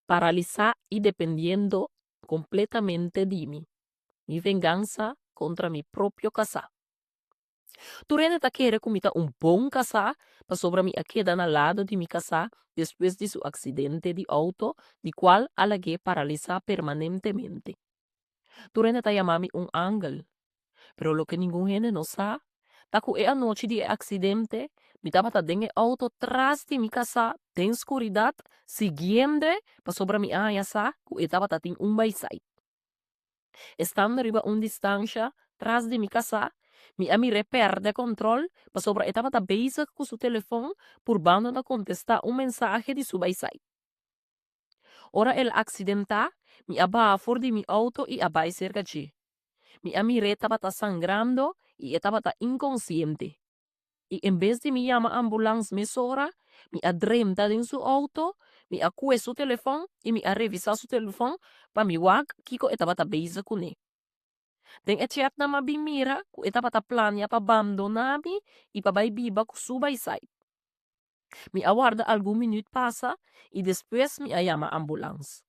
Paralisá i dependiendo kompletamente di mi. Mi vengansa kontra mi propio kasá. Tur hende ta kere ku mi ta un bon kasá pasobra mi a keda na lado di mi kasá despues di su aksidente di outo di kual a lag'é paralisá permanentemente. Tur hende ta yama mi un angel. Pero loke ningun hende no sa ta ku e anochi di e aksidente mi tabata den e outo tras di mi kasá den skuridat siguiend'e pasobra mi a haña sa ku e tabata tin un baisait. Estando riba un distansha tras di mi kasá, mi a mir'é pèrdè kòntròl pasobra e tabata bezig ku su telefòn purbando na kontestá un mensahe di su baisait. Ora el a aksidentá, mi a baha for di mi outo i a bai serka dje. Mi a mir'é tabata sangrando i e tabata inkonsiente. I en bes di mi yama ambulans mesora, mi a drenta den su outo, mi a kue su telefòn i mi a revisá su telefòn pa mi wak kiko e tabata bezig kuné. Den e chatnan m'a bin mira ku e tabata plania pa bandoná mi i pa bai biba ku su baisait. Mi a warda algun minüt pasa i despues mi a yama ambulans.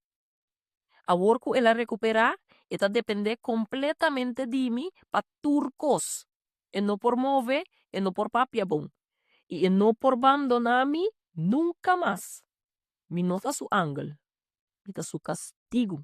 Awor ku el a rekuperá, e ta dependé kompletamente di mi pa tur kos. E no por move, e no por papia bon. I e no por bandoná mi nunka mas. Mi no ta su angel, mi ta su kastigu.